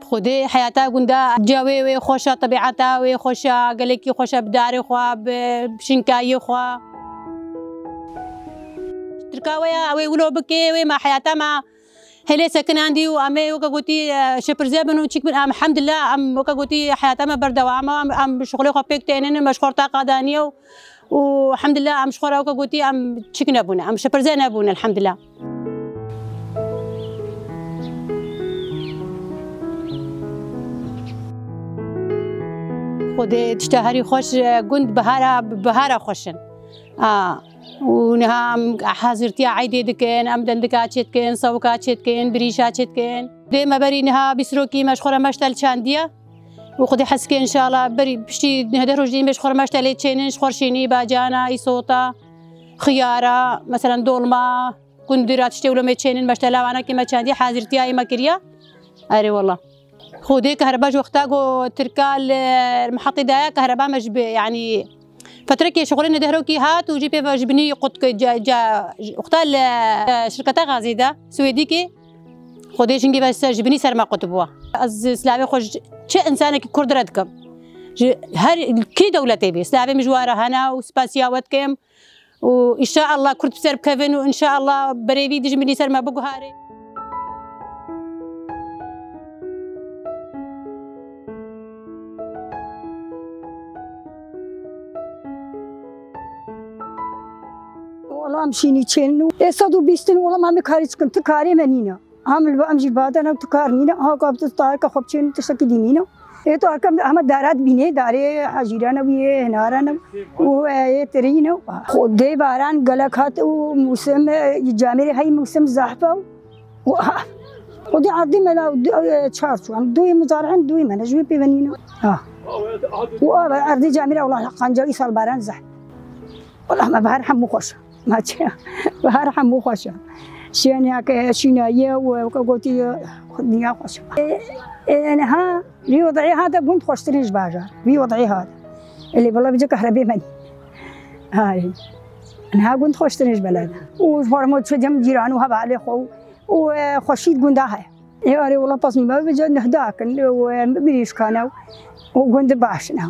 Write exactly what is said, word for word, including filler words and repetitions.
Xwedê heyata gunda cawê wê xweş e, tebîeta wê xweş e, gelekî xweş e, bi darê xwe, bi şinkayê xwe. Tirka we ya, ew ê wilo bike, wê me heyata me hilê sekinandî û em ê weke gotî, e, şepirze bin û çik bin, em hemdillah, em weke gotî heyata me berdewam e, em, em şixulê xwe pêk tênin, me ji xwe re taqa daniye û, û hemdillah em ji xwe re weke gotî em çik nebûne, em şepirze nebûne, elhemdillah. Xwedê tişta herî xweş, e, gund bihara, bihara xweş in. A, û niha em hazirtiya eydê dikin, em dendika çêdikin, sewika çêdikin, birîşa çêdikin. Dê me berî niha bîsrokî me ji xwe re meştel çandiye. Û Xwedê hez ke înşallah berî piştî neh deh roj dî me ji xwe re meştelê çênin, ji xwe re şînî, bacana, îsota, xiyara, meselen dolma, gundira, tiştê wilo me çênin, meştela wana kê me çandiye, hazirtiya ê me kiriye. Erê wela. Xwedê kehreba ji wexta ku Tirka li mihetê daye, kehreba me ji bi, yanî, fetrekê şixulê neh deh rokî hat û jî pê ve ji binî qut ke ca, ca, wexta li, e, şirketa gazê de, Swêdîkê, Xwedê jingê ve ser, ji binî ser me qut bû. Ez silavê xwe ji çi insanekî Kurd re dikim. Ji her kî dewletê bî, silavê min ji we re hene û spasiya we dikim. û înşaallah Kurd bi ser bikevin û înşaallah berê vî dijminî ser me biguhare. Wela em şînî çênin û ê sed û bîst in, wela em ê karî çikin, ti karê me nîne. Em li ba, em jî li ba de ne, tu kar nîne. Ha, ka tu tarika xwe biçênî, tiştekî dî nîne. Ê tu arka hema dara dibînê, darê hecîran e wî, hinaran e û, e, ê tirîn e. Xwedê baran gelek hat û mûsim, e, camêrê hey mûsim zehf e û, û, ha, xwedê erdî me la, e, çar çû. Em duyê mizarîn, duyê me ne, ji wê pê ve nîne. Ha. Û ava erdî camêrê, wela qenca îsal baran zehf. Wela me bahar hemû xweş e. Ma çi? Bahar hemû xweş e. Şiyaniya ke şînaye û weke gotî, dinya xweş e. E, e, niha vî wedî hate gund xweştirîn ji bajar. Vî wedî hate. Elê bila bice kahrebê me nî. Hay. Niha gund xweştirîn ji beled. Û ji xwe re me çi cem cîran û hevalê xwe û, û, e, xweşî di gunda heye. Ê, arê, wela pesnî me bi ca nehda kin û, e, birîşkane û gund baş ne.